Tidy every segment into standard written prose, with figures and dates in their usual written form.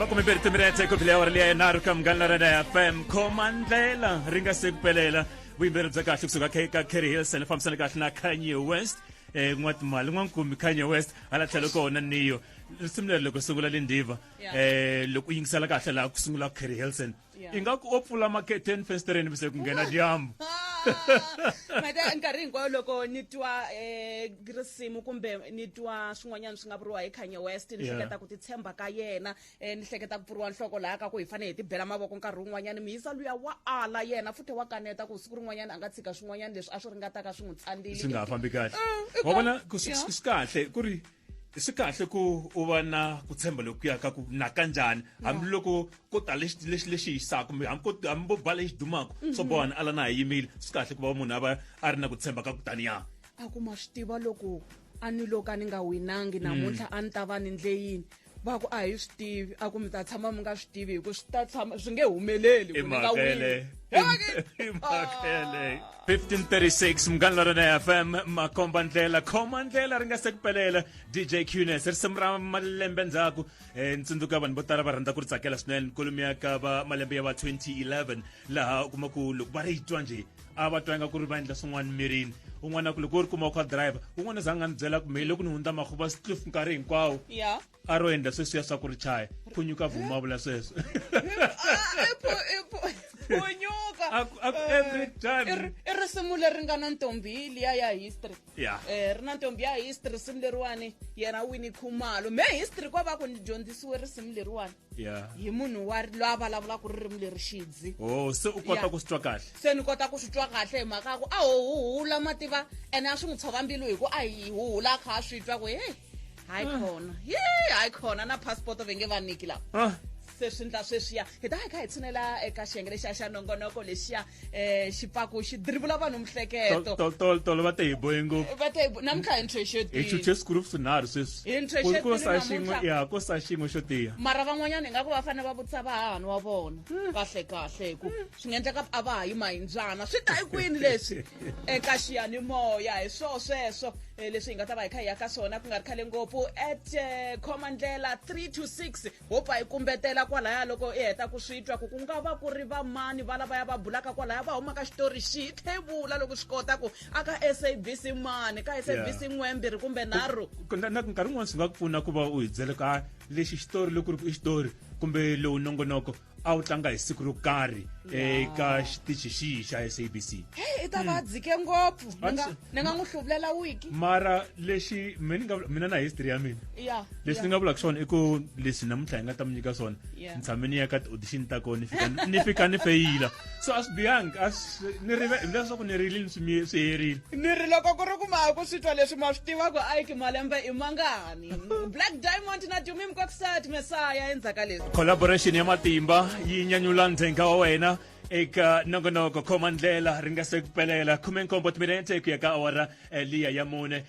Makumembirhi timinetse ku bile awara liya yinharhu ka Munghana Lonene FM. Khoma ndlela ri nga se ku pelela. Vuyimbeleri bya kahle kusuka ka Kerry Hilson fambisana kahle na Kanye West. N'watimali n'wankumi Kanye West hala tlhelo kona Neo. Risimu leri loko sungula Lindiva loko u yingisela kahle laha ku sungula Kerry Hilson. Ingaku o pfula makheteni fenstereni bese ku nghena dyambu. Mata nkarhi hinkwawo loko ni twa risimu kumbe ni twa swin'wanyana swi nga vuriwa hi Kanye West, ni hleketa ku titshemba ka yena, ni hleketa ku pfuriwa nhloko laha ka ku hi fanele hi tibela mavoko nkarhi wun'wanyana. Muyisa luya wa ala yena futhi wa kaneta ku siku rin'wanyana a nga tshika swin'wanyana leswi a swi ringataka swi n'wi tsandzile. Swi nga ha fambi kahle. Wa vona ku swi kahle ku ri swi kahle ku u va na ku tshemba lokuya ka ku na kanjhani hambiloko ko ta lexi lexi lexi hisaka kumbe hambi ko hambi vo ba lexi dumaka swo boha ni ala na ha yimile. Swi kahle ku va munhu a va a ri na ku tshemba ka ku taniya. A ku ma swi tiva loko a ni loko a ni nga winangi namuntlha a ni ta va ni ndle yini, va ku a hi swi tivi, a ku mi ta tshama mi nga swi tivi hi ku swi ta tshama swi nge humeleli ku ni nga wini. Imhaka yeleyo. 1536 Munghana Lonene FM, makomba ndlela, khoma ndlela ri nga se ku pelela. DJ Qnes, risimu ra malembe ndzhaku. Ni tsundzuka vanhu vo tala va rhandza ku ri tsakela swinene kolomu ya ka va malembe ya va 2011, laha u kuma ku loko va ri twa nje a va twa ingaku ri va endla swin'wana mirini. Un'wana ku loko u ri kuma u kha driver, un'wana za nga ni byela ku me loko ni hundza Makhuva Skloof nkarhi hinkwawo a ro endla sweswiya swa ku ri chaya phunyuka vuma vula sweswo. Phunyuka. A ku every time. I risimu leri nga na ntombi liya ya history. Ri na ntombi ya history risimu leriwani, yena Winnie Khumalo. Me history ko va ku ni dyondzisiwe risimu leriwani. Hi munhu wa loyi a vulavulaka ririmi leri xidzi. Oh, se u kota ku swi twa kahle. Se ni kota ku swi twa kahle hi mhaka ya ku a ho huhula mativa ene a swi n'wi tshova mbilu hi ku a hi huhula a kha a swi twa ku hey, hayi khona. Hi hayi khona na passport va nge va nyiki lava. Se swi ndla sweswiya hi ta hi kha hi tshunela eka xiyenge lexiya xa nongonoko lexiya xi pfaku xi dribula vanhu mihleketo. Tolo va te hi bohe ngopfu. Va te namuntlha hi ntshwexetile. Hi chuche swikurufu swinharhu sweswi. Hi ntshwexetile Ko sa xin'we, ya, ko sa xin'we xo tiya. Mara van'wanyana ingaku va fanele va vutisa vahahani wa vona kahle kahle hi ku swi nga endleka a va ha yi mahimbyana. Swi ta hi kwini leswi eka xiyanimoya? Hi swoho sweswo leswi hi nga ta va hi kha hi ya ka swona ku nga ri khale ngopfu at khoma ndlela 3 to 6. Ho pfa hi kumbetela kwalaya loko i heta ku swi twa ku ku nga va ku ri va mani va lavaya va bulaka kwalaya va huma ka xitori xihi. Hi tlhe hi vula loko swi kota ku a ka SABC mani, ka SABC n'we, mbirhi kumbe nharhu. Na nkarhi wun'wani swi nga ku pfuna ku va u hi byela ku a lexi xitori loko ku ri ku i xitori kumbe lowu nongonoko a wu tlanga hi siku ro karhi eka xitichi xihi xa SABC. Hey, i ta va a dzike ngopfu. Ni nga n'wi hluvulela wiki. Mara lexi mina ni nga mina na history ya mina. Lexi ni nga vulaka swona i ku leswi namuntlha hi nga ta mi nyika swona, ni tshame ni ya ka ti-audition ta kona, ni fika ni feyila. So a swi bihangi, a swi, ni rive, hileswaku ni rilini swi swi herile. Ni ri loko ku ri ku ma ha ku swi twa leswi ma swi tiva ku Ike malembe i mangani. Blaq Diamond na Dumi Mkokstad Messiah endzhaku ka leswi. Collaboration ya matimba yi nyanyula ndzhenga wa wena eka nongonoko khoma ndlela ri nga se ku pelela 17 timinete ku ya ka awara liya ya mune.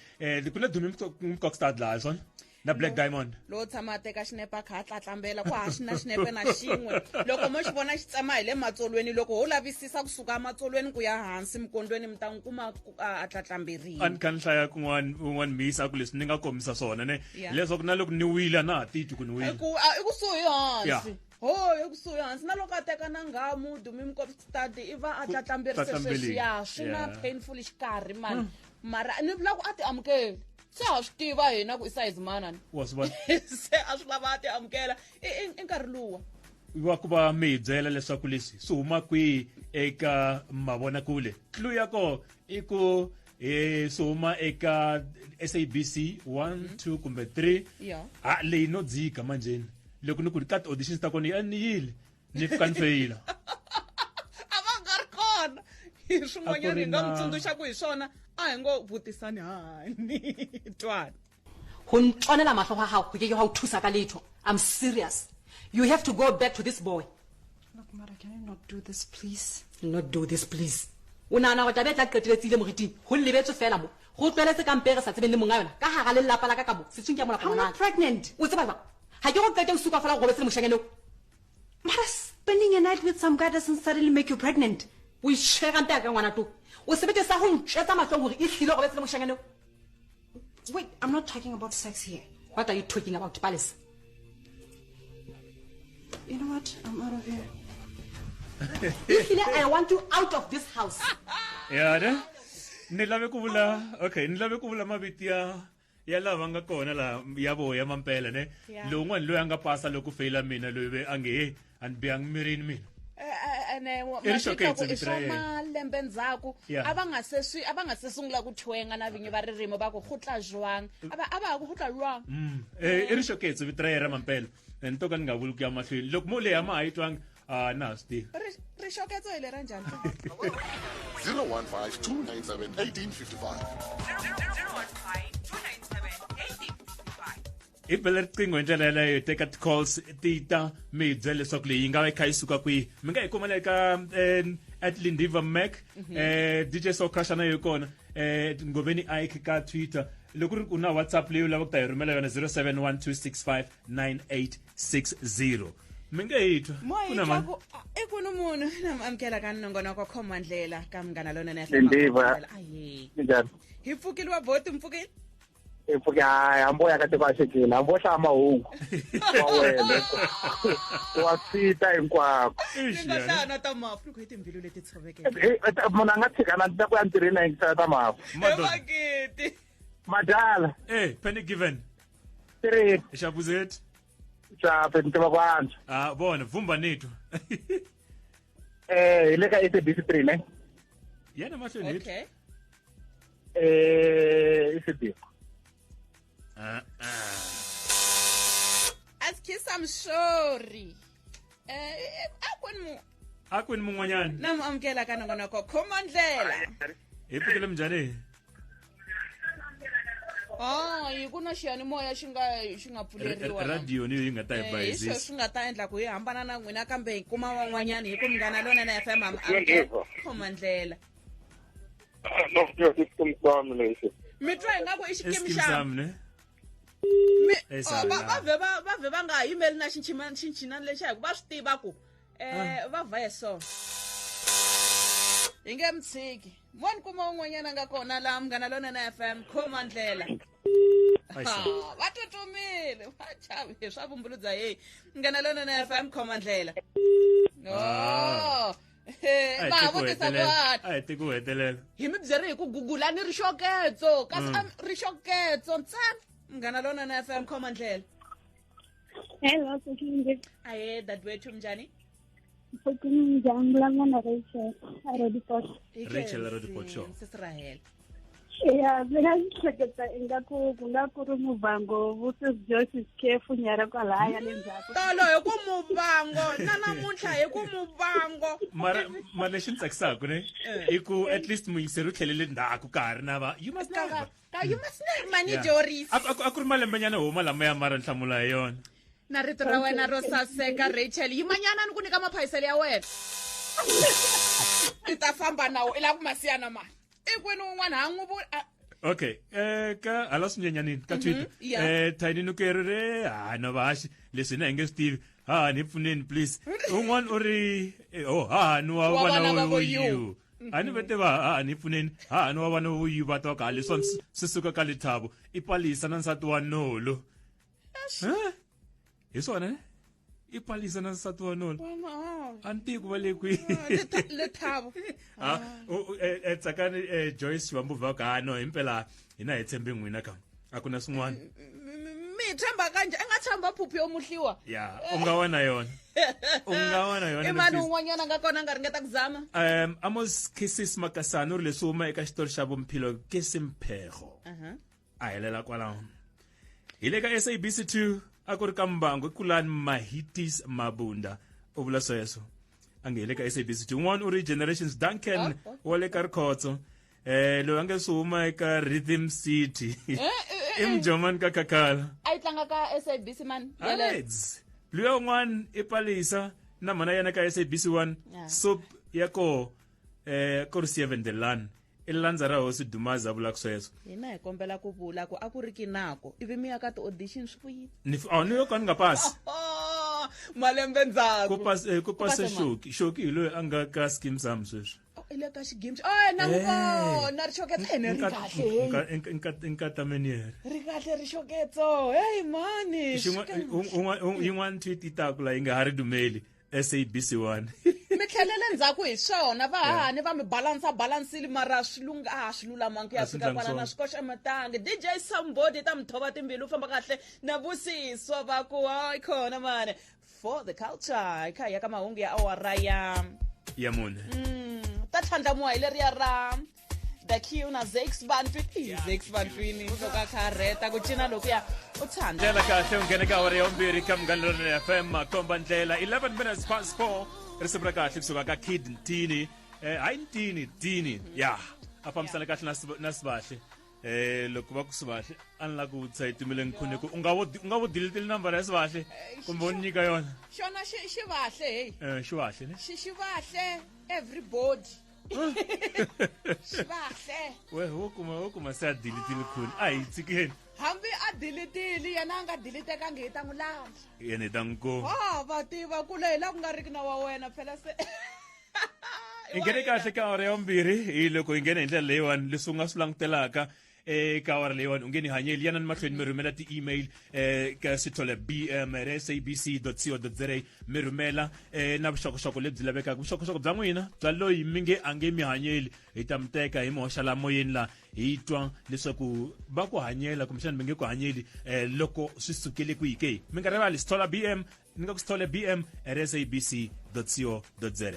Ku na Dumi Mkokstad laha swona na Blaq Diamond. Lowo tshama a teka xinepe a kha a tlatlambela ku ha xi na xinepe na xin'we. Loko mo xi vona xi tsema hi le matsolweni, loko ho lavisisa kusuka ematsolweni ku ya hansi mikondweni mi ta n'wi kuma a tlatlamberile. A ni kha ni hlaya kun'wana un'wana mhisa a ku leswi ni nga kombisa swona ne hileswaku na loko ni wile a na ha titwi ku ni wile. I kusuhi hansi. Ho, i kusuhi hansi. Na loko a teka na nghamu Dumi Mkokstad i va a tlatlamberise sweswiya. Swi na painful xikarhi mani. Mara ni vula ku a ti amukeli. Se ha swi tiva hina ku i size manani. Wa swi vona? Se a swi lava a ti amukela. I nkarhi luwa. Wa ku va mi hi byela leswaku leswi swi huma kwihi eka mavonakule. Clue ya kona i ku swi huma eka SABC 1, 2 kumbe 3. Ha, leyi no dzika manjheni. Loko ni ku ka ti-auditions ta kona ni yile. Ni fika ni feyila. A va nga ri kona. Hi swin'wanyana hi nga mi tsundzuxa ku hi swona a hi ngo vutisani hani twani. Ho ntlonela mahlo ga gago go ke ke gwa o thusa ka letho. I'm serious. You have to go back to this boy. Look, Mara, can you not do this, please? Not do this, please. O nahana gore taba e tla qeteletse ile moriting? Go lebetswe fela mo. Go tlweletse ka mpe e re sa tsebeng le monga yona ka gara lelapa la ka ka mo. Setswing ke a molapa I'm not ngwanaka. pregnant. O tseba jwang? Ga ke go qete o suka fela go robetse le moshanyana eo. Mara, spending a night with some guy doesn't suddenly make you pregnant. O itshwere gampe ya ka ngwana to. O sebete sa go ntšwetsa mahlong gore e hlile robetse le moshanyana eo. Wait, I'm not talking about sex here. What are you talking about, Palesa? You know what? I'm out of here. Ehlile I want you out of this house. Ya ne ni lave ku vula, okay, ni lave ku vula mavito ya ya lava nga kona la ya vo ya mampela ne. Yeah. Lowun'wana loyi a nga pasa loko feyila mina, loyi ve a nge he a ni bihangi mirini mina. Ene I rixoketso i vito swa ra yena. malembe ndzhaku. Yeah. A va nga se swi a va nga se sungula ku thwenga na vinyi va ririmi va ku gutla jwang, a va a va ha ku gutla jwang. I rixoketso vito ra yena ra mampela, ni to ka ni nga vuli ku ya mahlweni loko mo leyi a ma ha yi twangi a na ha swi tivi. Rixoketso hi lera njhani? 015 297 1855. 015 297 1855. Hi bela riqingho hi ndlela yeleyo, hi teka ti-calls ti ta mi hi byela leswaku leyi yi nga va yi kha yi suka kwihi. Mi nga yi kuma le ka at Lindiva Mac, DJ So Crush na yo kona, Ngoveni Ike ka Twitter. Loko ri ku na WhatsApp leyi u lavaka ku ta hi rhumela yona, 0712659860. Mi nge hi twa. Mo Ku hi na twa mani? ku i ku ni munhu na mi amukela ka nongonoko khoma ndlela ka Munghana Lonene FM. Lindiva. Ahe. Minjhani? Hi pfukile wa boti, mpfukile. I pfuke, hayi, hambi wo ya ka tiko a xekile, hambi wo hlaya mahungu wa wena wa fita hinkwako. Ixi, Ni nga yana. hlaya na ta mafu ni ku hi timbilu leti tshovekeke. Munhu a nga tshika na ta ku ya ntirhweni a yingisela ta mafu. Madonna. Emakete. Madala. Penny given. Three. Xabuzet. Xape ni tiva ku antswa. Ah, vona vumba nitwa. Hi le ka SABC 3 ne? Yena mahlweni hi twa. Okay. I Sidiko. Ah, ah. Askies, I'm sorry. A ku ni mu A kwini mun'wanyana? Na mu amukela ka nongonoko khoma ndlela. Hi pfukile, minjhani? Ah, hi ku na xiyanimoya xi nga xi nga pfuleriwa. Radio ni yo yi nga ta hi Hi swo bayizisa. swi nga ta endla ku hi hambana na n'wina, kambe hi kuma van'wanyana hi ku Munghana Lonene FM am Yebo. khoma ndlela. No, i sami lexi. Mi twa ingaku i xikimi Skim xa sam ne. Oh, Esa, va vhe va va vhe va nga ha yimeli na xinchinani lexiya, hi ku va swi tiva ku va vha so hi nge mi tshiki. Mo ni kuma un'wanyana a nga kona laha Munghana Lonene FM khoma ndlela. Ayisa. Ha, va tutumile, va chavi hi swa vumbulu bya yeyi. Munghana Lonene FM khoma ndlela. Ah. No. Va A hi ha teki ku vutisa hetelela. vanhu. A hi teki ku hetelela. Hi mi byeri hi ku gugulani rixoketso, kasi a rixoketso ntsena. Munghana Lonene FM khoma ndlela. Hello, Sokinde. Ahe, dadewethu, mnjani? Sokinde, njani? Vulavula na Rachel a Roodepoort. Hi Rachel Roodepoort, sure. Sesi Rahel. Ya, mina ndzi hleketa ingaku ku nga ku ri Muvhango versus Joyce Skefu nyara kwalaya le ndzhaku. Tolo hi ku Muvhango, na namuntlha hi ku Muvhango. Mara mara lexi ni tsakisaka ne i ku at least muyingiseri u tlhelele ndzhaku ka ha ri na va you must never. Ka you must never mani Yeah. Joris. A ku ri malembenyana huma lamaya, mara nhlamulo ya yona. Na rito ra wena ro saseka, Rachel. Yimanyana ni ku nyika maphayisele ya wena. I ta famba nawo, i lava ku masiyana mani. I kwini un'wana ha n'wi Okay, ka hala swinyenyanini ka Twitter. Yeah. Tiny Nukeri re ha no vaxi leswi hina hi nge swi tivi. Ha ni pfuneni please. Un'wana u ri oh ha ni wa Wa vana vana va vo vo you. you. A ni vete va ha ni pfuneni, ha ni wa vana vo you va twa ka leswi swi suka ka Lethabo. I Palisa na nsati wa Nolo. Ha? Hi swona ne? I Palisa na nsati wa Nolo. A ni tivi ku va le kwihi. Lethabo. Ha, tsakani, Joyce Vambuva ka no himpela hina hi tshembi n'wina ka a ku na swin'wana. Mi hi tshemba kanje, i nga tshemba phuphu yo muhliwa. Ya, u nga wa na yona, u nga wa na yona. I mani Nefisa. un'wanyana a nga kona a nga ringeta ku zama? Amos Kisses Makasana u ri leswi huma eka xitori xa Vumphilo ke Simphego. A helela kwalaho. Hi le ka SABC 2 a ku ri ka Mbangu kulani Mahitis Mabunda u vula sweswo a nge hi le ka SABC 2. Un'wana u ri Generations Duncan wa le ka Rikhotso, loyi a nge swi huma eka Rhythm City i Mjomani ka Khakhala. A yi tlanga ka SABC mani yeleyo? Alex luya un'wana i Palisa na mhana yena ka SABC 1. Soap ya koho ku ri Seven the Lan i landza ra hosi Dumaza a vulaka sweswo. Hina hi kombela ku vula ku a ku ri ki nako ivi mi ya ka ti-audition swi vuyile. Ni oh, ni yo ka ni nga pasi. Oh, malembe ndzhaku. Ku pase pase mani? Shoki. Shoki hi loyi a nga ka Skeem Saam sweswi. i le ka xigame oh na n'wi vona rixoketso ene ri kahle hey. Nkatameniere Ri kahle rixoketso hey mani. Yin'wana tweet yi taku la yi nga ha ri dumeli SABC 1. Mi tlhelele ndzhaku hi swona vahahani va mi balansa balansile mara swi lunga a swi lulamangi ku ya A swi fika ndlangi kwala na swona. swikoxa ematangi. DJ Somebody ta mi thova timbilu u famba kahle na vusiswa va ku hayi khona mani for the culture hi kha hi ya ka mahungu ya awara ya Ya 4. Ta tlhandlamiwa hi leriya ra The Q na Zakes Bantwini. Zakes Bantwini loko a kha a rheta ku cina lokuya u tshanda. Ndlela kahle u nghena ka awara ya vumbirhi ka Munghana Lonene FM makomba ndlela 11 minutes past 4 risimu ra kahle kusuka ka Kid Ntini, hayi Ntini Dini ya a fambisana kahle na na Sibahle. Loko va ku Sibahle a ni la ku vutisa hi Tumile Nkhune ku u nga vo deletile nambara ya Sibahle kumbe u ni nyika yona. Xona xi xi vahle hey. Xibahle ne. Xi xi vahle everybody. Xi vahle. We wo kuma se a deletile Khune, a hi tshikeni. Hambi a deletile yena a nga deletekangi hi ta n'wi landza. Yena hi ta n'wi kuma. Ah va tiva ku leyi la ku nga riki na wa wena phela se. Hi nghene kahle ka awara ya vumbirhi hi loko hi nghena hi ndlela leyiwani leswi u nga swi langutelaka eka awara leyiwani u nge ni hanyeli yanani mahlweni mi rhumela ti-email ka sithole bm at sabc co za mi rhumela na vuxokoxoko lebyi lavekaka, vuxokoxoko bya n'wina bya loyi mi nge a nge mi hanyeli, hi ta mi teka hi mi hoxa la moyeni la hi twa leswaku va ku hanyela kumbexana mi nge ku hanyeli loko swi sukele kwihi ke. Mi nga rivali sithola bm ni nga ku sithole bm at sabc co za.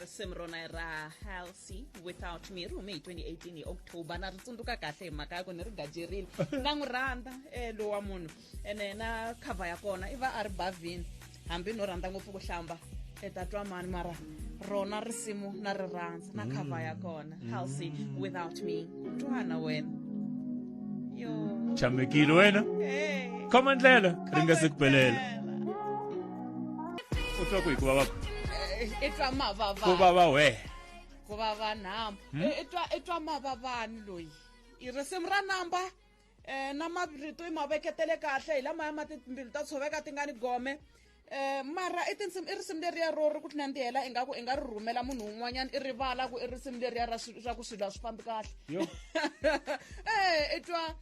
Risimu rona ra Halsey, Without Me, ri hume hi 2018 hi October. Na ri tsundzuka kahle hi mhaka ya ku ni ri gajerile na n'wi rhandza lowa munhu ene na cover ya kona i va a ri bavhini hambi no rhandza ngopfu ku hlamba e ta twa mani mara rona risimu na ri rhandza na cover ya kona. Halsey, Without Me, twana wena yo. Chamekile wena. Hey. Khoma ndlela ri nga se ku pelela u twa ku hi ku vava. I twa mavava. Ku vava we. Ku vava nhamu. I twa mavavani loyi i risimu ra namba na marito i ma veketele kahle hi lamaya ma timbilu ta tshoveka ti nga ni gome mara i tinsimu i risimu leriya ro ri ku nandzihela ingaku i nga ri rhumela munhu un'wanyana i rivala ku i risimu leriya ra ra ku swilo a swi fambi kahle. Yo. I twa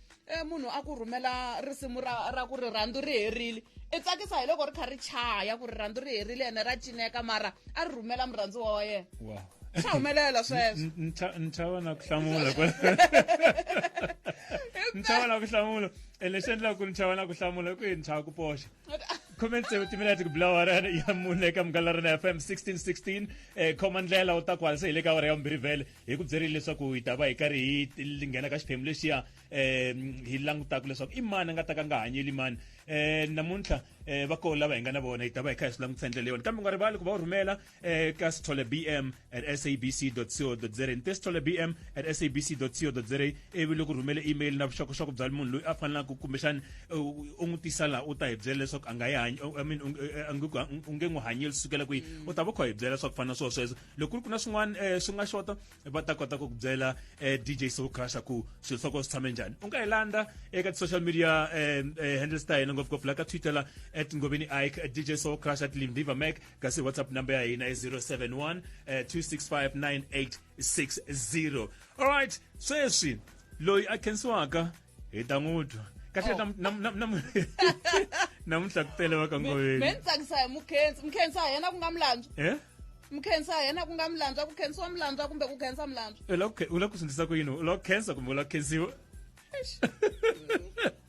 munhu a ku rhumela risimu ra ku rirhandzu ri herile, i tsakisa hi loko ri kha ri chaya ku rirhandzu ri herile ene ra cineka mara a ri rhumela murhandziwa wa yena. Swa humelela sweswo. Ni chava na ku hlamula, ni chava na ku hlamula ene lexi endlaka ku ni chava na ku hlamula i ku ni chava ku poxa. 17 timinete ku bila awara ya 4 eka Munghana Rona FM 1616. Khoma ndlela u ta ku halisa hi le ka awara ya vumbirhi vhele hi ku byerile leswaku hi ta va hi karhi hi nghena ka xiphemu lexiya hi langutaka leswaku i mani a nga ta ka nga hanyeli mani namuntlha. Va koho lava hi nga na vona hi ta va hi kha hi swi langutisa hi ndlela leyiwani kambe u nga rivali ku va u rhumela ka sithole bm at sabc co za nte sithole bm at sabc co za ivi loko u rhumele email na vuxokoxoko bya munhu loyi a fanelaka kumbexani u n'wi tisa laha u ta hi byela leswaku a nga yi hanyi, I mean, u nge n'wi hanyeli sukela kwihi, u ta va kha hi byela swa ku fana na swona sweswo. Loko ku ri ku na swin'wana swi nga xota va ta kota ku ku byela DJ Soul Crusher ku swilo swa kona swi tshame njhani. U nga hi landza eka ti-social media handles ta hina, ngopfungopfu la ka Twitter la at Ngoveni Ike, at DJ Soul Crusher, at Limdiva Mac, kasi WhatsApp number ya hina i 071 265 9860. Alright, sweswi loyi a khensiwaka hi ta n'wi twa kahle. Namuntlha ku tele va ka Me Ngoveni. Ni tsakisa hi mukhensi mukhensi a yena ku nga mulandzwa. Mukhensi a yena ku nga mulandzwa, ku khensiwa mulandzwa kumbe ku khensa mulandzwa. U la ku swi endlisa ku yini? U la ku khensa kumbe u la ku khensiwa?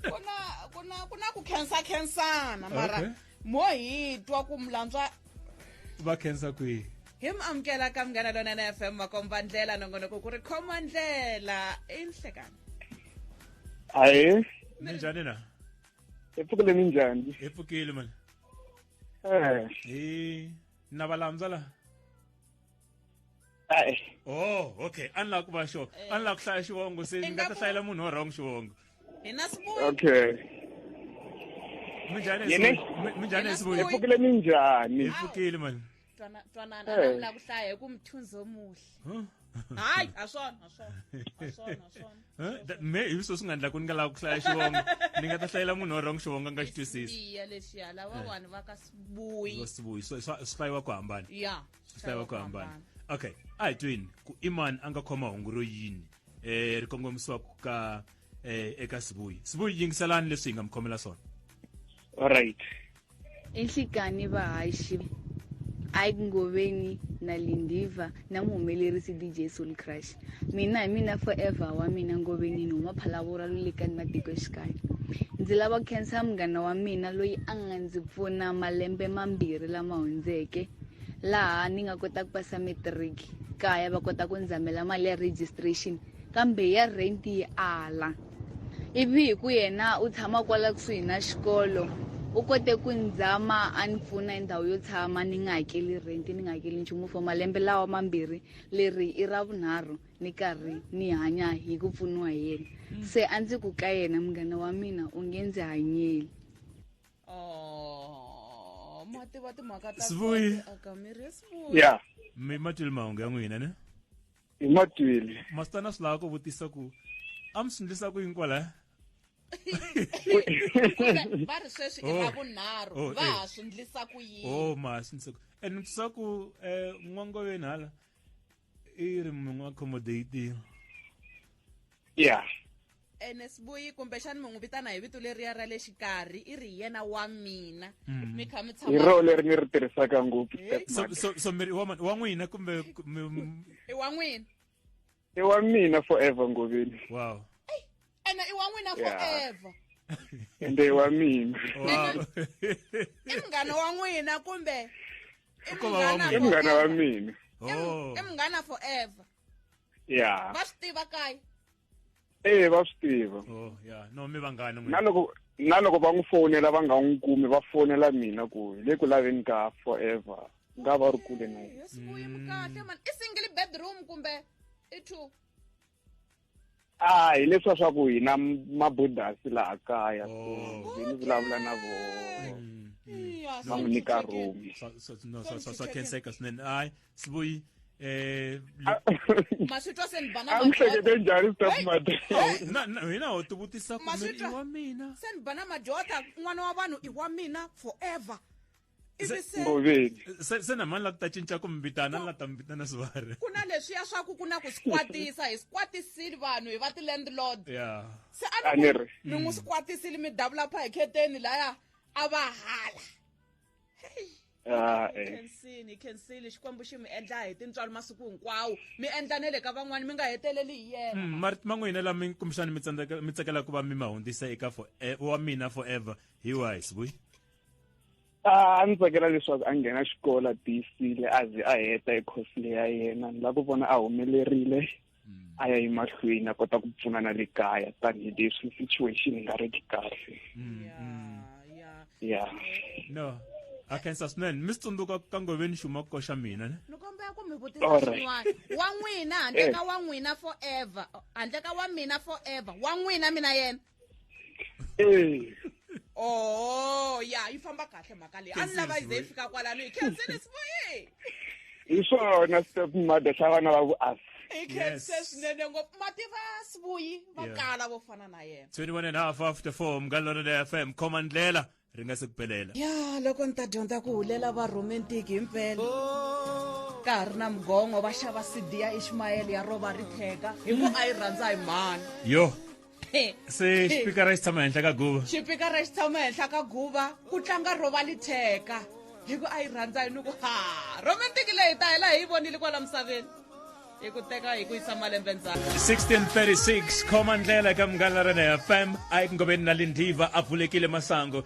Ku na ku khensa khensana mara mo hi twa ku mulandzwa. Va khensa kwihi? Hi mi amukela ka Munghana Lonene FM makomba ndlela, nongonoko ku ri khoma ndlela i nhlekani. Ahe. Minjhani na? Hi pfukile, minjhani? Hi pfukile mani. Eh. Hi na valandzwa la. Ai. Oh, okay, a ni lava ku va sure, a ni lava ku hlaya xivongo se ni nga ta hlayela munhu wa wrong xivongo. Hi na Sibuyi. Okay. Minjhani? Yini? Minjhani? Hi Sibuyi. Hi pfukile, minjhani? Hi pfukile mani. Twanana na la ku hlaya hi ku mthunzi omuhle. Hayi, a swona, a swona, a swona, a swona. Huh? Me hi swo swi nga endla ku ni nga lava ku hlaya xivongo ni nga ta hlayela munhu wa wrong xivongo a nga xi twisisi. Sibiya lexiya lavawani va ka Sibuyi. Sibuyi swi hlayiwa ku hambana. Ya. Swi hlayiwa ku hambana. Okay, a hi twini ku i mani a nga khoma hungu ro yini ri kongomisiwaka ka eka Sibuyi. Sibuyi, yingiselani leswi hi nga mi khomela swona. Alright. Enhlikani vahaxi Ike Ngoveni na Lindiva na muhumelerisi DJ Soul Crush. Mina hi mina forever wa mina Ngoveni ni huma Phalaborwa Lulekani matikoxikaya. Ndzi lava ku khensa munghana wa mina loyi a nga ndzi pfuna malembe mambirhi lama hundzeke laha ni nga kota ku pasa matric kaya va kota ku ndzamela mali ya registration kambe ya rent yi ala. Ivi hi ku yena u tshama kwala kusuhi na xikolo u kote ku ndzama a ni pfuna hi ndhawu yo tshama ni nga hakeli rent ni nga hakeli nchumu for malembe lawa mambirhi leri i ra vunharhu ni karhi ni hanya hi ku pfuniwa hi yena. Se a ndzi ku ka yena munghana wa mina u nge ndzi hanyeli. Oh, ma tiva timhaka ta Sibuyi. aka miri ya Sibuyi. Yeah. Mi ma twile mahungu ya n'wina ne? Hi ma twile. Masitana swi lava ku vutisa ku a mi swi endlisa ku yini kwalaya? Kumbe va ri sweswi i Oh. ra vunharhu Oh, va eh. ha swi ndlisa ku yini? Oh, ma swi ndlisa ku. And ni twisisa ku n'wangoveni hala i ri mi n'wi accommodate. Yeah. Ene Sibuyi kumbexani mi n'wi vitana hi vito leriya ra le xikarhi i ri hi yena wa mina. Mi kha mi Hi tshama rona leri ni ri tirhisaka ngopfu So stepmother. so miri wa wa n'wina kumbe i wa n'wina. I wa mina forever Ngoveni. Wow. Ene i wa n'wina Yeah. forever. Ende i wa mina. Wow. I munghana wa n'wina kumbe i Ko va wa munghana I munghana wa forever. mina. Oh. I munghana forever. Yeah. Va swi tiva kaya. Eh va swi tiva. Oh, yeah. No, mi vanghana n'wina. Na loko va n'wi fonela va nga n'wi kumi va fonela mina ku hi le ku laveni ka forever. Nga va ri kule na yena. Yes, Sibuyi mi kahle man. I single bedroom kumbe i two? Ah, hi leswiya swa ku hina mabudasi laha kaya so Oh. ni vulavula na vona. Yeah, Va n'wi nyika room. Swa khenseka swinene. Hayi, Sibuyi Ma swi twa se ni ba na A mi majota. hlekete njhani stepmother? Na hina ho tivutisa ku Ma swi miri i twa? wa mina. Se ni ba na majota n'wana wa vanhu i wa mina forever. Ivi se Ngoveni. Se na mani la ku ta cinca ku mi vitana la ta mi vitana Sivari. ku na leswiya swa ku ku na ku squatisa hi squatisile vanhu hi va ti-landlord. Yeah. Se a A ni ni ku ri. mi n'wi squatisile mi davula phakheteni laya a va hala. Ah, eh. Khensini, khensini Xikwembu xi mi endla hi tintswalo masiku hinkwawo. Mi endla ne le ka van'wani mi nga heteleli hi yena. Marito ma n'wina lama kumbexana mi tsandzeka mi tsakela ku va mi ma hundzisa eka for wa mina forever hi wahi Sibuyi? A ndzi tsakela leswaku a nghena xikolo a tiyisile a ze a heta e course leyi ya yena ni lava ku vona a humelerile a ya emahlweni a kota ku pfuna na le kaya tanihileswi situation yi nga riki kahle. Yeah, yeah. Yeah. No. A khensa swinene. Mi swi tsundzuka ka Ngoveni xuma ku koxa mina ne? Ni kombela ku mi vutisa Alright. xin'wana. Wa n'wina handle ka wa n'wina forever. Handle ka wa mina forever. Wa n'wina mina yena. Eh. Oh, ya yi famba kahle mhaka leyi. A ni lava yi ze yi Sibuyi. fika kwalano. Hi khensile Sibuyi. Hi swona stepmother xa vana va ku us. Hi khense Yes. swinene ngopfu. Mativa Sibuyi va Yeah. kala vo fana na yena. 21 and a half after 4 Munghana Lonene FM khoma ndlela ri nga se ku pelela. Ya loko ni ta dyondza ku hulela va romantic himpela. Ka ha ri na mugongo va xava CD ya Ishmael ya Rova Ritheka hi ku a yi rhandza hi mhani. Yo. Se xipikara xi tshama henhla ka guva. Xipikara xi tshama henhla ka guva ku tlanga Rova Litheka hi ku a yi rhandza hi ni ku ha romantic leyi ta hela hi yi vonile kwala misaveni hi ku teka hi ku yisa malembe ndzhaku. 1636 khoma ndlela ka Munghana Lonene FM a yi Ngoveni na Lindiva a pfulekile masango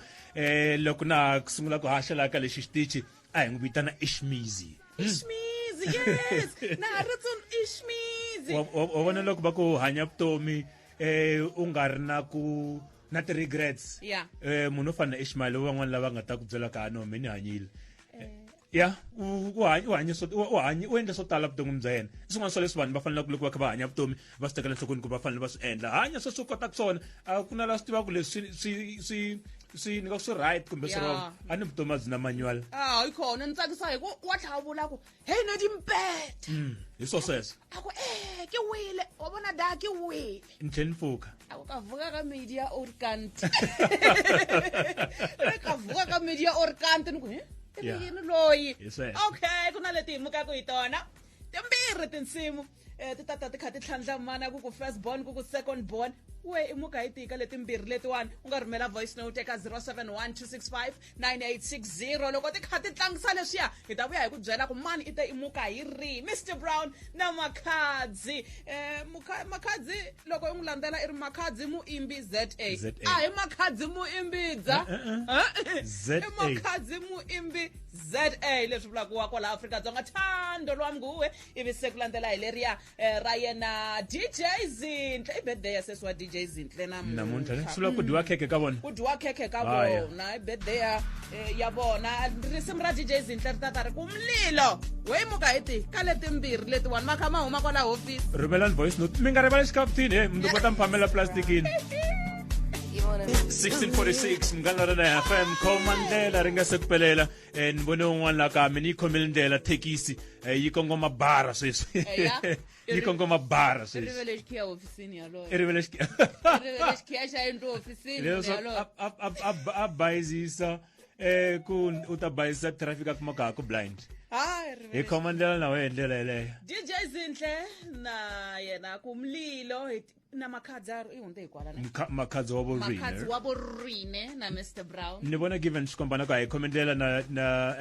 loko na ku sungula ku haxa laha ka lexi xitichi a hi n'wi vitana Ishmizi. Ishmizi yes na ha ri tsundzu Ishmizi. Wa vona loko va ku hanya vutomi u nga ri na ku na ti-regrets. Yeah. Munhu wo fana na Ishmael van'wani lava nga ta ku byela ka no me ni hanyile. Ya, u hanye swo u hanye u endle swo tala vuton'wini bya yena. I swin'wana swa leswi vanhu va faneleke loko va kha va hanya vutomi va swi tekela enhlokweni ku va fanele va swi endla. Hanya sweswi u kotaka swona, a ku na la swi tivaka leswi swi swi swi ni nga swi right kumbe swi Yeah. wrong. A ni vutomi a byi na manual. Ah, yi khona ni tsakisa hi ku wa tlhela vula ku hey ne dimpete. Hi swo sweswo. A ku eh ke wile wa vona da ke wile. Ni tlhela ni pfuka. A ku ka vuka ka media or kanti. Re ka vuka ka media or kanti ni ku he i ri Yeah. yini loyi. Hi sweswo. Okay, ku na leti hi mukaka hi tona. Timbirhi tinsimu ti ta ta ti kha ti tlhandlamana, ku ku first born, ku ku second born. We i muka hi tika letimbirhi letiwani, u nga rhumela voice note eka 071 265 9860. Loko ti kha ti tlangisa leswiya, hi ta vuya hi ku byela ku mani i te i muka hi rihi. Mr Brown na Makhadzi, Makhadzi loko u n'wi landzela i ri Makhadzi Muimbi za. ZA. A hi Makhadzi Muimbidza. ZA. I Makhadzi Muimbi za, leswi vulaka wa kwala Afrika-Dzonga, Thando Lwam Nguwe. Ivi se ku landzela hi leriya ra yena DJ Zinhle. I birthday ya sesi wa DJ Zinhle namuntlha. Namuntlha. Swi vula ku dyiwa khekhe ka vona. Ku dyiwa khekhe ka Haya. vona, i birthday ya vona. Risimu ra DJ Zinhle ri tata ri ku Mlilo. We muka hi ti ka letimbirhi letiwani, ma kha ma huma kwala hofisi. Rhumelani voice note, mi nga rivali xikaputini. He mi kota mi phamela plastikini. 1646, Munghana Lonene FM, khoma ndlela ri nga se ku pelela. Ni vone un'wana la ka mina yi khomile ndlela, thekisi yi kongoma bara sweswi. Eya. Yi kongoma bara I sweswi. rivele xikhiya hofisini yaloyo. I rivele I rivele xikhiya xa yindlu hofisini. Leswaku yaloyo. a bayizisa ku u ta bayizisa traffic, a kuma ka ha ku blind. Hayi, Hi rivele. khoma ndlela na wehe hi ndlela yeleyo. DJ Zinhle na yena ku Mlilo na Makhadzi a i hundze hi kwala ne. Makhadzi wa Makhadzi Vorine. wa Vorine na Mr Brown. Ni vona given xikombana ku a hi khome ndlela na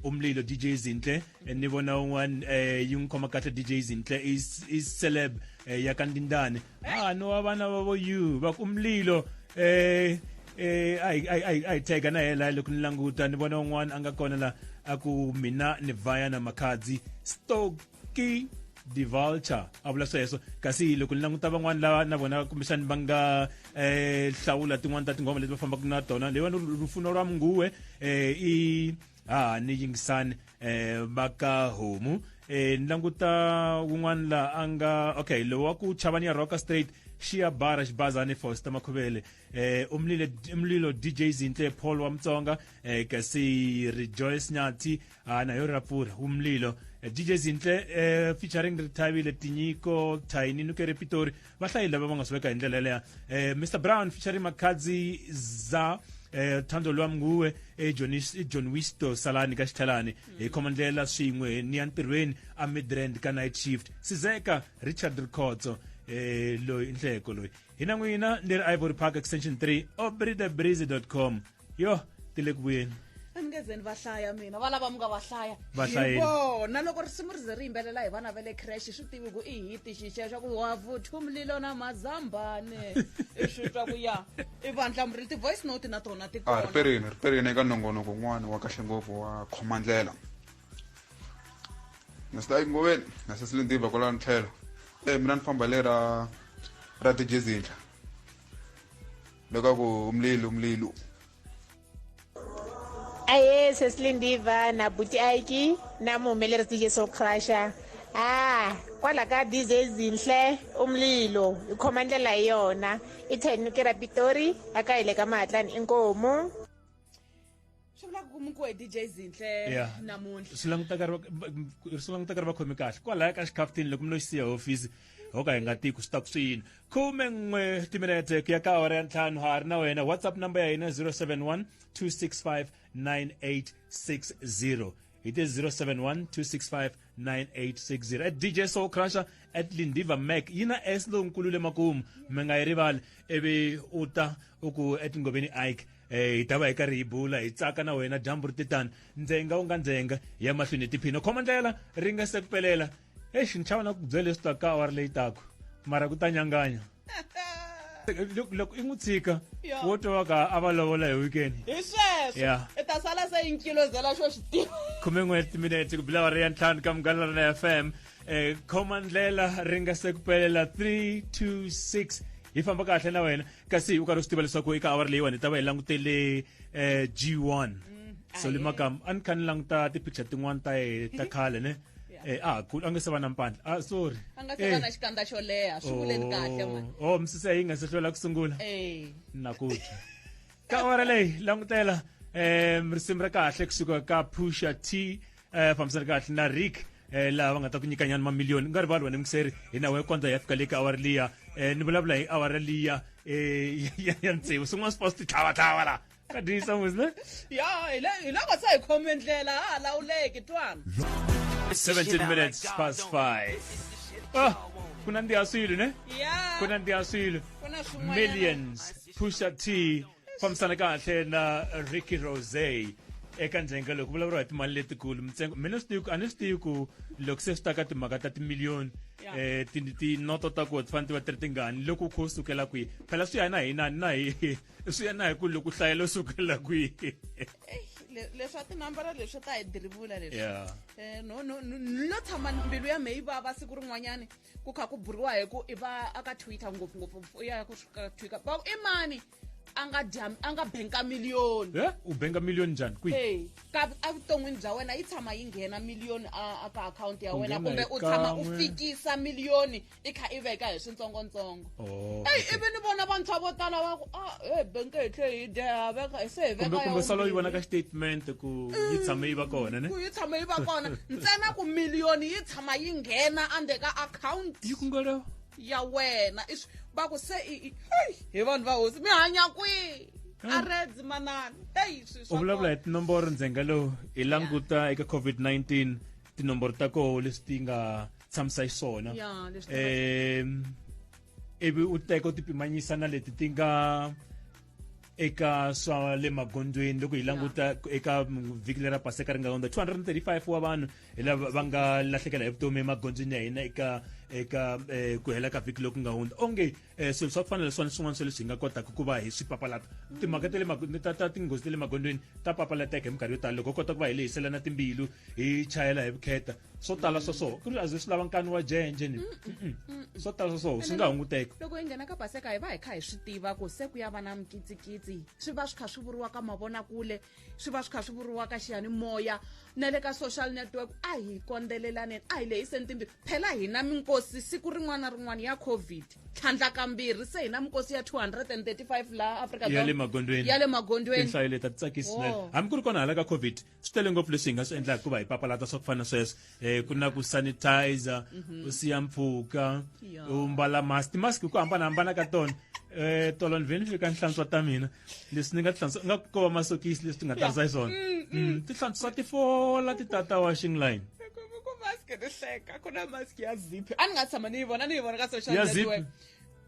Umlilo, DJ Zinhle. Ni vona un'wana yi n'wi khoma kahle DJ Zinhle is celeb ya ka Ndindani. Ah, no, wa vana va vo you va ku Umlilo a hi tega na yela. Loko ni languta ni vona un'wana a nga kona la a ku mina ni vaya na Makhadzi, Stoki the Vulture a vula sweswo. Kasi loko ni languta van'wani lava na vona kumbexani va nga hlawula tin'wani ta tinghoma leti va fambaka na tona, leyiwani Lufuno Lwa Munguwe i ha ni yingisani va ka homu. Ni languta wun'wana la a nga okay, lowu wa ku chavani ya Rocker Straight, xiya bara xibazani, Foster Makhuvele, Umlilo, Umlilo, DJ Zinhle, Paul wa Mutsonga, kasi Rejoice Nyathi na yo ra pfurha Umlilo, DJ Zinhle featuring Rithavile Tinyiko Tiny Nukere Pitori. Va hlayile lava va nga swi veka hi ndlela yeleyo. Mr Brown featuring Makhadzi za Thando Lwam Nguwe, John Wisto Salani ka Xithalani. Hi khoma ndlela swin'we ni ya ntirhweni a Midrand ka night shift, Sizeka Richard Rikhotso, loyi nhleko loyi hina n'wina ni ri Ivory Park Extension 3, obridebreezy.com. Yo ti le ku vuyeni. A ni nge ze ni va hlaya mina, va lava mi nga va hlaya. Va Hi hlayeni. vona loko risimu ri ze ri yimbelela hi vana va le crash, swi tivi ku i hiti xixexo ku wa vuthu mlilo na mazambane, i swi twa ku ya i vandla ti-voice note na tona ti A kona. Riperini, riperini eka nongonoko wun'wana wa kahle ngopfu wa khoma ndlela na swi Ngoveni na sesilindiva kwalano tlhelo. Mina ni famba le ra DJ Zinhle loko ku Umlilo, Umlilo. Aye, sesilindiva na buti Aiki na muhumelerisi DJ Soul Crusher. Ah, kwala ka DJ Zinhle, Umlilo, hi khoma ndlela hi yona. I Thenukera Pitori, aka hi le ka Mahatlani, inkomu. Swi vula ku mukiwe hi DJ Zinhle namuntlha. Swi langutaka ri va khomi kahle kwalaya ka xikhaftini. Loko mi lo xi siya hofisi ho ka hi nga tiku swi ta ku swi yini. 11 timinete ku ya ka awara ya 5, ha ri na wena. WhatsApp number ya hina 071 265 9860, hi te 071 265 9860. At DJ Soul Crusher, at Lindiva Mac, yi na S lonkulu le makumu, mi nga yi rivali. Ivi u ta u ku etingoveni Ike, hi ta va hi karhi hi bula, hi tsaka na wena. Dyambu ri titani ndzenga wu nga ndzenga ya mahlweni hi tiphina. Khoma ndlela ri nga se ku pelela. Exi ni chava na ku byela leswi taka ka awara leyi taku, mara ku ta nyanganya loko i n'wi tshika. Wo twa ka a va lovola hi weekend. Hi sweswo. I ta sala se yi nkilozela xo xi tiva. 11 timinete ku bila awara ya 5 ka Munghana Lonene FM. Khoma ndlela ri nga se ku pelela, 3 2 6, hi famba kahle na wena. Kasi u karhi u swi tiva leswaku eka awara leyiwani hi ta va hi langutele G1 so le makamu. A ni kha ni languta ti-picture tin'wana ta yehe ta khale ne. A cool, a nga se va na mpandla. Ah, sorry. A nga se va na xikandza xo leha, swi vuleni kahle mani. Oh, misisi yi nga se hlwela ku sungula. Na ku twa ka awara leyi langutela risimu ra kahle kusuka ka Pusha T, fambisana kahle na Rick, laha va nga ta ku nyikanyana mamiliyoni. U nga rivali wena mukiseri, hi na wehe kondza hi ya fika le ka awara liya. Ni vulavula hi awara liya ya 6. Swin'wana swi fa swi ti tlhavatlhava la ka dyisa musi ne. Ya hi loko se hi khome ndlela, ha ha lawuleki twana. 17 minutes past 5. Ah, ku nandziha swilo ne? Yeah. Ku nandziha swilo. Ku na swin'wanyana. Millions Pusha T fambisana kahle na Ricky Rose eka ndzhenga loko vulavuriwa hi timali letikulu mintsengo mina swi tivi ku a ni swi tivi ku loko se swi ta ka timhaka ta timiliyoni eh ti tinoto ta ku ti fanele ti va ti ri tingani loko u kha u sukela kwihi phela swi ya na hi na na hi swi ya na hi ku loko hlayela u sukela kwihi. Leswa tinambara leswi ta hi dirivula leswi. Yeah. No no no no tshama mbilu ya mehe yi vava siku rin'wanyani ku kha ku buriwa hi ku i va aka Twitter ngopfungopfu ya ku ka Twitter va ku i mani a nga dya a nga benka miliyoni. Eh, u benka miliyoni njhani kwihi? Hey, ka evuton'wini bya wena yi tshama yi nghena miliyoni a ka akhawunti ya Ku wena nghena kumbe hi u tshama u kan'we. fikisa miliyoni i kha i veka hi swintsongontsongo. Oh, Eyi, okay. ivi ni vona vantshwa vo tala va ku a he benke hi tlhe hi dya ha veka se hi veka kumbe ya kumbe salo yi vona vumbirhi. ka statement ku yi tshame yi va kona ne? Ku yi tshama yi va kona ntsena ku miliyoni yi tshama yi nghena ande ka akhawunti yi ku ngolo ya wena. I swi va ku se i hey, hi vanhu va hosi mi hanya kwihi a redzi manana hey swi U swa vulavula kona. hi tinomboro ndzhenga lowu hi languta eka COVID-19 tinomboro ta koho leswi ti nga tshamisa xiswona. Ya, leswi ti nga- Ivi u teka u ti pimanyisa na leti ti nga eka swa le magondzweni loko hi languta eka vhiki lera paseka ri nga hundza 235 wa vanhu hi lava va nga lahlekela hi vutomi emagondzweni ya hina eka eka ku hela ka vhiki loku nga hundza. Onge swilo swa ku fana leswiwani swin'wana swa leswi hi nga kotaka ku va hi swi papalata timhaka ta le ta ta tinghozi ta le magondzweni ta papalateka hi minkarhi yo tala loko ho kota ku va hi lehiselana timbilu hi chayela hi vukheta swo tala swa so ku ri a ze swi lava nkani wa jenje ni swo tala swa so swi nga hunguteka. Loko hi nghena ka paseka hi va hi kha hi swi tiva ku se ku ya va na mikitsikitsi swi va swi kha swi vuriwa ka mavonakule swi va swi kha swi vuriwa ka xiyanimoya na le ka social network. A hi kondzelelaneni, a hi lehiseni timbilu phela hina minkosi siku rin'wana na rin'wana ya COVID tlhandla kambirhi se hina minkosi ya 235 laha Afrika Ya le magondzweni. Ya le magondzweni. Tinhlayo leti a ti tsakisi swinene. Oh. Hambi ku ri kona hala ka COVID swi tele ngopfu leswi hi nga swi endlaka ku va hi papalata swa ku fana na sweswo. Ku na ku sanitizer, u siya mpfhuka, u mbala mask, ti-mask hi ku hambanahambana ka tona. Tolo ni vhe ni fika ni hlantswa ta mina leswi ni nga ti hlantswa nga ko va masokisi leswi ti nga tarisa hi swona. Ti hlantswa ti fola ti tata washing line. Ku mask ni hleka ku na mask ya zip a ni nga tshama ni yi vona ni yi vona ka social Ya zip? network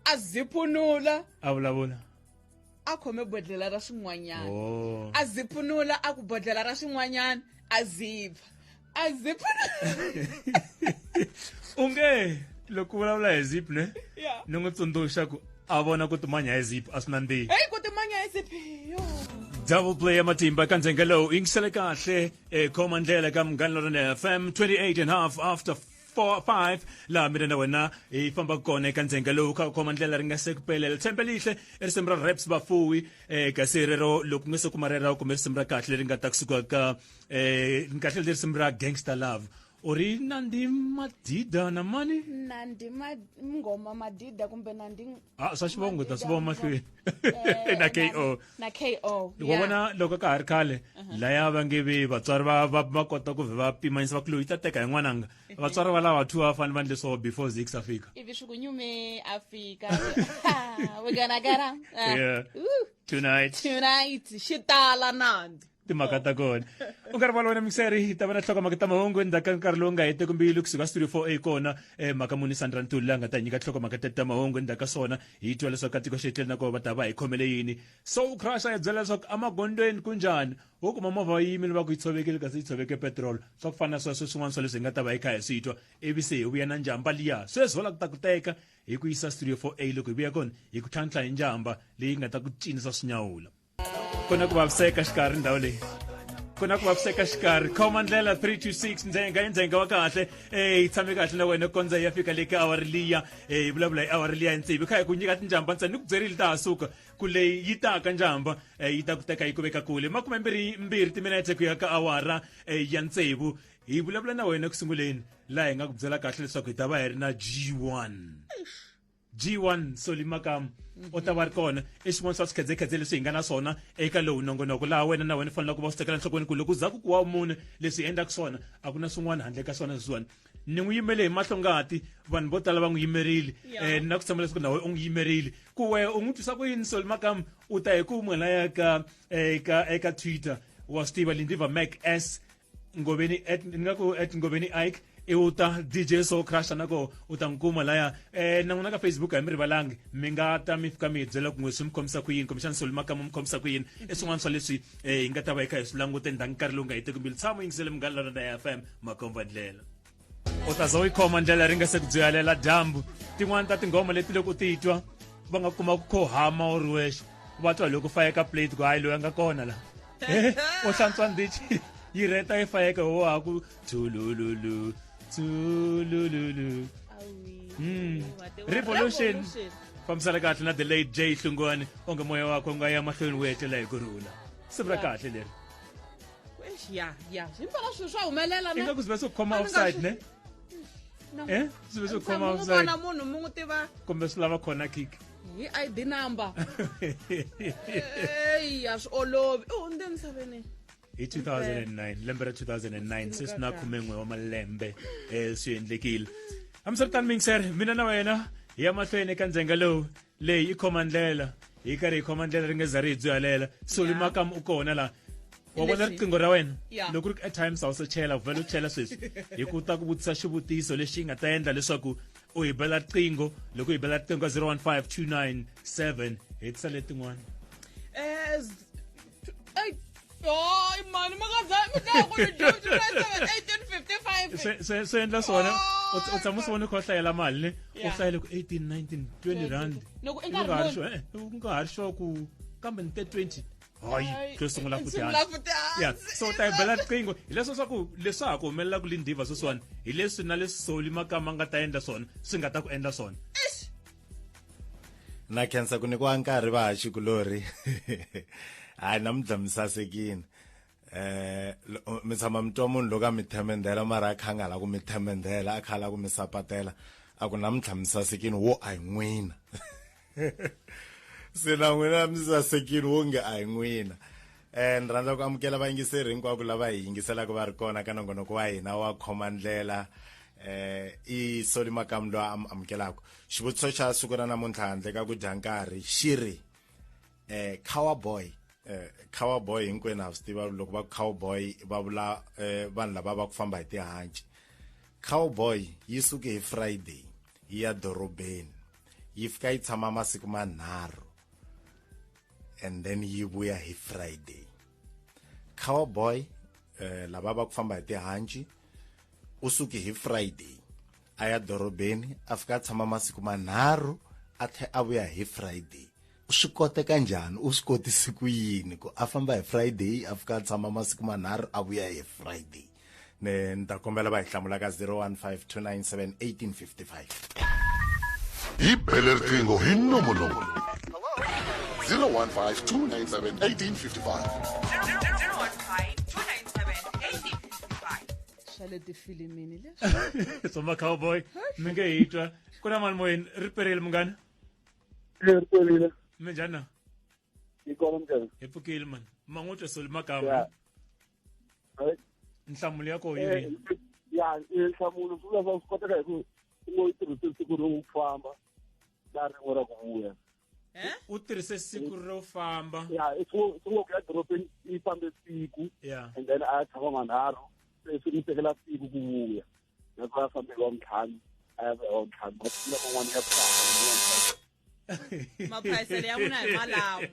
a zipunula a vulavula a khome bodlela ra swin'wanyana. Oh. A zipunula a ku bodlela ra swin'wanyana a zipha a zipunula. U nge loko u vulavula hi zip ne ni n'wi tsundzuxa ku a vona ku timanya hi zip a swi nandzihi. Heyi ku timanya hi zip yo. Double play ya matimba ka ndzhenga lowu yingisele kahle khoma ndlela ka Munghana Lonene FM 28 and half after 4 5 laha mina na wena hi fambaka kona eka ndzhenga lowu kha khoma ndlela ri nga se ku pelela. Tshembe lihle i risimu ra Raps Vafuwi kasi rero loko u nge se kuma rero kumbe risimu ra kahle leri nga ta kusuka ka kahle leri risimu ra Gangster Love u ri Nandi Madida na mani? Nandi Ngoma Madida kumbe Nandi Ah, swa xivongo ta swi vona mahlweni. Eh, Na KO. Na KO. Wa vona loko ka ha ri khale laya va nge vi vatswari va va va kota ku va pimanyisa va ku loyi yi ta teka hi n'wananga vatswari va lava two va fanele va endle swo before Zix a fika. Ivi swi ku nyume a fika we gonna get up. Yeah. Ooh, tonight. Tonight xi tala Nandi. Timhaka ta kona u nga rivali wena mixeri hi ta va na nhlokomhaka ta mahungu endzhaku ka nkarhi lowu nga heteki mbilu kusuka studio 4 a kona mhaka muni Sandra Ntuli la nga ta nyika nhlokomhaka ta ta mahungu endzhaku ka swona hi twa leswaku ka tiko xetleli na kona va ta va hi khomele yini. Soul Crush a hi byela leswaku emagondzweni ku njhani wo kuma movha yi yimile va ku yi tshovekile kasi yi tshoveke petrol swa ku fana na sweswo swin'wana swa leswi hi nga ta va hi kha hi swi twa ivi se hi vuya na njhamba liya sweswi va lava ku ta ku teka hi ku yisa studio 4 a loko hi vuya kona hi ku tlhantlha hi njhamba leyi nga ta ku cinisa swinyawula. Ku na ku vaviseka xikarhi ndhawu leyi ku na ku vaviseka xikarhi khoma ndlela 326 ndzhenga i ndzhenga wa kahle yi tshame kahle na wena kondza ya fika le ka awari liya hi vulavula hi awari liya ntsivi kha hi ku nyika tinjamba ntsena ni ku byerile ta ha suka ku leyi yi taka njamba yi ta ku teka yi ku veka kule 22 timinete ku ya ka awara ya tsevu hi vulavula na wena ku sunguleni laha hi nga ku byela kahle leswaku hi ta va hi ri na G1 G1 Solly Makamu u ta va ri kona i xin'wana swa swikhedzekhedze leswi hi nga na swona eka lowu nongonoko laha wena na wena u faneleke ku va u swi tekela enhlokweni ku loko u za ku ku wa mune leswi hi endlaka swona a ku na swin'wana handle ka swona leswiwani ni n'wi yimele hi mahlongati vanhu vo tala va n'wi yimerile na ku tshemba leswaku na wena u n'wi yimerile ku we u n'wi twisa ku yini Solly Makamu u ta hi ku n'wi laya ka eka eka Twitter wa swi tiva Lindiva Mac S. Ngoveni at ni nga ku at Ngoveni Ike i u ta DJ Soul Crusher na ko u ta n'wi kuma laya. Na n'wina ka Facebook a mi rivalangi, mi nga ta mi fika mi hi byela ku n'we swi mi khomisa ku yini, kumbexana Solly Makamu mi khomisa ku yini. I swin'wana swa leswi hi nga ta va hi kha hi swi languta endzhaku nkarhi lowu nga heteki mbilu. Tshama u yingisele Munghana Lonene FM, makomba ndlela. U ta za u yi khoma ndlela ri nga se ku byihalela dyambu. Tin'wani ta tinghoma leti loko u ti twa va nga kuma ku khohama u ri wexe, va twa loko fayeka plate ku hayi loyi a nga kona la. U hlantswa ndichi yi rheta yi fayeka, wo ha ku thulululu thulululu. Revolution fambisana kahle na the late J Hlungwani, onge moya wakwe u nga ya mahlweni wu etlela hi ku rhula. Siku ra kahle leri. Ya ya, himpela swilo swa humelela. Ne ingaku swi ve swi khoma offside ne? Swi ve swi khoma offside. Vona munhu mi n'wi tiva kumbe swi lava khona kick hi ID number. Eyi, a swi olovi, u hundze emisaveni hi 2009, lembe ra 2009, se swi na 11 wa malembe swi endlekile. Hambiswiritano, mingiseri, mina na wena hi ya mahlweni eka ndzenga lowu. Leyi i khoma ndlela, hi karhi hi khoma ndlela ri nge za ri hi dzwihalela. Solly Makamu u kona laha. Wa vona riqingho ra wena loko ri ku airtime sa wu se chela, vhele u chela sweswi, hi ku ta ku vutisa xivutiso lexi nga ta endla leswaku u hi bela riqingho. Loko hi bela riqingho ka 015 297, hetisa letin'wana. Hayi mani, mi nga ku 1855. Swi endla swona, u tshama u swi vona u kha u hlayela mali ne, u hlayele ku 18, 19, 20 rand. Loko i nkarhi muni? U nga ha ri sure ku kambe ni te 20, hayi, xo sungula futhi. Sungula futhi. Ya, so u ta yi bela riqingho hileswo swa ku leswa ha ku humelela ku Lindiva sweswiwani, hi leswi na leswi Solly Makama nga ta endla swona, swi nga ta ku endla swona. Na khensa ku nyikiwa nkarhi vahaxikulorhi. Hayi, namuntlha mi sasekile. Mi tshama mi twa munhu loko a mi themendela, mara a kha a nga la ku mi themendela, a kha a la ku mi sapatela, a ku namuntlha mi sasekile, wo a hi n'wina. Se na n'wina mi sasekile, wo nge a hi n'wina. Ni rhandza ku amukela vayingiseri hinkwako lava hi yingiselaka va ri kona ka nongonoko wa hina wa Khoma Ndlela. I Solly Makamu loyi a amukelaka. Xivutiso xa siku ra namuntlha, handle ka ku dya nkarhi, xi ri cowboy. Cowboy hinkwenu ha swi tiva, loko va cowboy va vula vanhu lava va ku famba hi tihanci. Cowboy yi suke hi Friday yi ya dorobeni, yi fika yi tshama masiku manharhu, and then yi vuya hi Friday. Cowboy, lava va ku famba hi tihanci, u suke hi Friday a ya dorobeni, a fika a tshama masiku manharhu, a tlhe a vuya hi Friday. Swi koteka njhani? U swi kotisi ku yini ku a famba hi Friday, a fika a tshama masiku manharhu, a vuya hi Friday? Ne ni ta kombela va hi hlamula ka 015 297 1855. Hi bele riqingho hi nomo lowu 015 297 1855. Swa le tifilimini leswi. Swa cowboy mi nge hi twa ku na mali moyeni. Ri perile, munghana? Ri perile. Minjhani na? Hi kona, minjhani? Hi pfukile mani. Ma n'wi twa Solly Makamu, nhlamulo ya koho yi ri? Ya, nhlamulo swi vula swa swi koteka hi ku u ngo yi tirhise siku ro famba na rin'we ra ku vuya. U tirhise siku ro famba? Ya, i swi ngo ku ya dorobeni i fambe siku, and then a ya tshama manharhu, se swi n'wi tekela siku ku vuya, na ku a fambe wa ntlhanu, a ya vuya wa ntlhanu, masiku laman'wana ya ku famba. Maphayisele ya n'wina hi malamu.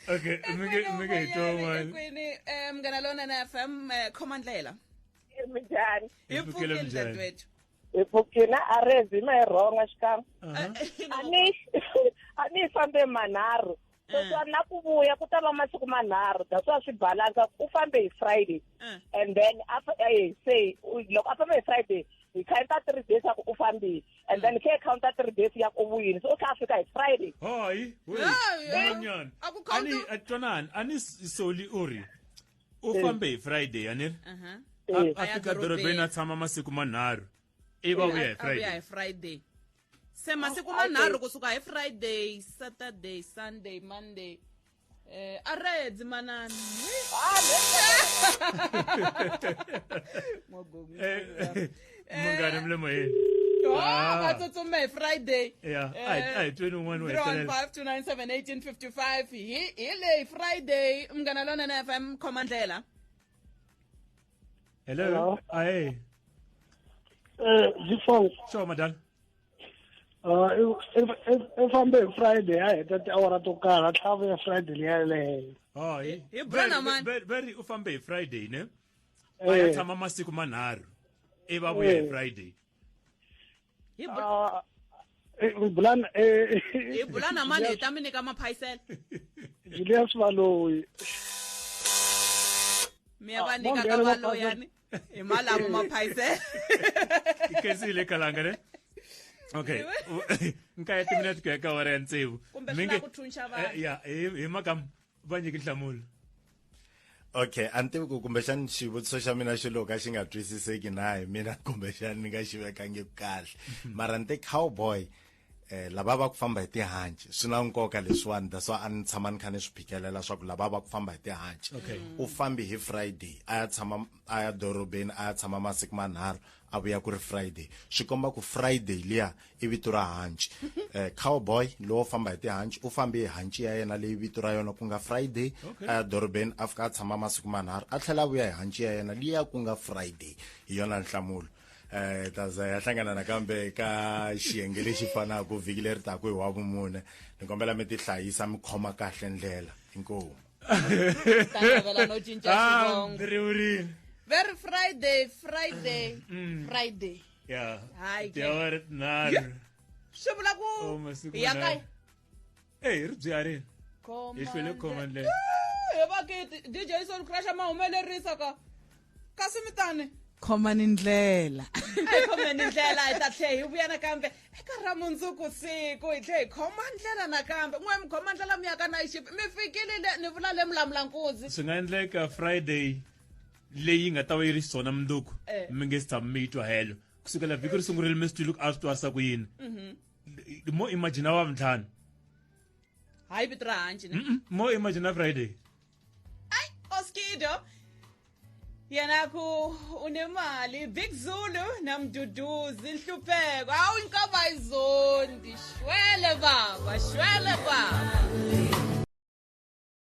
Okay, mi nge hi twa un'wana. Kwini, Munghana Lonene FM, khoma ndlela. Minjhani? Hi pfukile, dadewethu. Hi pfukile. A rezi ma hi rhonga xikan'we. A ni fambe manharhu, so na ku vuya ku ta va masiku manharhu. That's why swi balansa, u fambe hi Friday and then say loko a fambe hi Friday, hi counta 3 days ya ku u fambile, and then khe counta 3 days ya ku u vuyile, so u tlha a fika hi Friday. Hayi, nyana, ani twanani, ani Solly u ri u fambe hi Friday, ani ri a fika dorobeni, a tshama masiku manharhu, i va vuya hi Friday. Hi Friday, se masiku manharhu kusuka hi Friday, Saturday, Sunday, Monday. A redzi manana. Munghana mle moyeni. Va tsutsume hi Friday. Ya, a hi tweni un'wana wo hetelela. 015 297 1855. Hi leyi Friday. Munghana Lonene FM, khoma ndlela. Hello. Hello. Ae. G-Funk. Sure, madam. I fambe hi Friday a heta tiawara to karhi a tlhela a vuya Friday liya yeleyo. Oh, hi hi Brana man. Very u fambe hi Friday ne? A ya tshama masiku manharhu. I va vuya hi Friday. Hi Bulana hi Bulana mani hi ta mi nyika maphayisela. Julius Baloyi. Mi ya va nyika ka Baloyani hi malamo maphayisela. Ikesile kalanga ne? Okay. Nkaye timinete ku ya ka awara ya tsevu. Kumbe swi lava ku thunxa vanhu. Ya, hi makamu va nyiki nhlamulo. Okay, a ni tivi ku kumbexani xivutiso xa mina xi lo ka xi nga twisiseki na hi mina kumbexani ni nga xi vekangi kahle. Mara ni te cowboy lava va ku famba hi tihanci swi na nkoka leswiwani, that's why a ni tshama ni kha ni swi phikelela swa ku lava va ku famba hi tihanci. U fambi hi Friday a ya tshama a ya dorobeni a ya tshama masiku manharhu a vuya ku ri Friday, swi komba ku Friday liya i vito ra hanci. Cowboy lowo famba hi tihanci u fambe hi hanci ya yena leyi vito ra yona ku nga Friday, a ya dorobeni a fika a tshama masiku manharhu a tlhela a vuya hi hanci ya yena liya ku nga Friday. Hi yona nhlamulo. Ta za ya hlangana nakambe ka xiyenge lexi fanaka vhiki leri taka hi wa vumune. Ni kombela mi tihlayisa mi khoma kahle ndlela. Inkomu. Ta navela no cinca xivongo. Rivurile. Very Friday, Friday, Friday. Yeah. Hayi ke. Tiawara tinharhu. Swi vula ku Oh, masiku hi ya manharhu. kaya. Eh, ri byarile. Khoma Hi hlwele ku khoma ndlela. He vakiti DJ Soul Crush ma humelerisa ka. Kasi mi tani. Khomani ndlela. Hi khomeni ndlela hi ta tlhe hi vuya nakambe eka ra mundzuku siku hi tlhe hi khoma ndlela nakambe. N'we mi khoma ndlela mi ya ka na xip. Mi fikile le ni vula le Mlamlankuzi. Swi nga endleka Friday leyi nga ta va yi ri xiswona mundzuku mi nge se tshama mi yi twa helo. Kusukela vhiki ri sungurile mi swi twile ku a swi twarisa ku yini. Mo imagine wa vuntlhanu. Hayi vito ra hanci ne. Mo imagine Friday. Ai Oskido. Yena ku unemali Big Zulu na Mduduzi Nhlupheko. Hawu inkaba izondi shwele baba.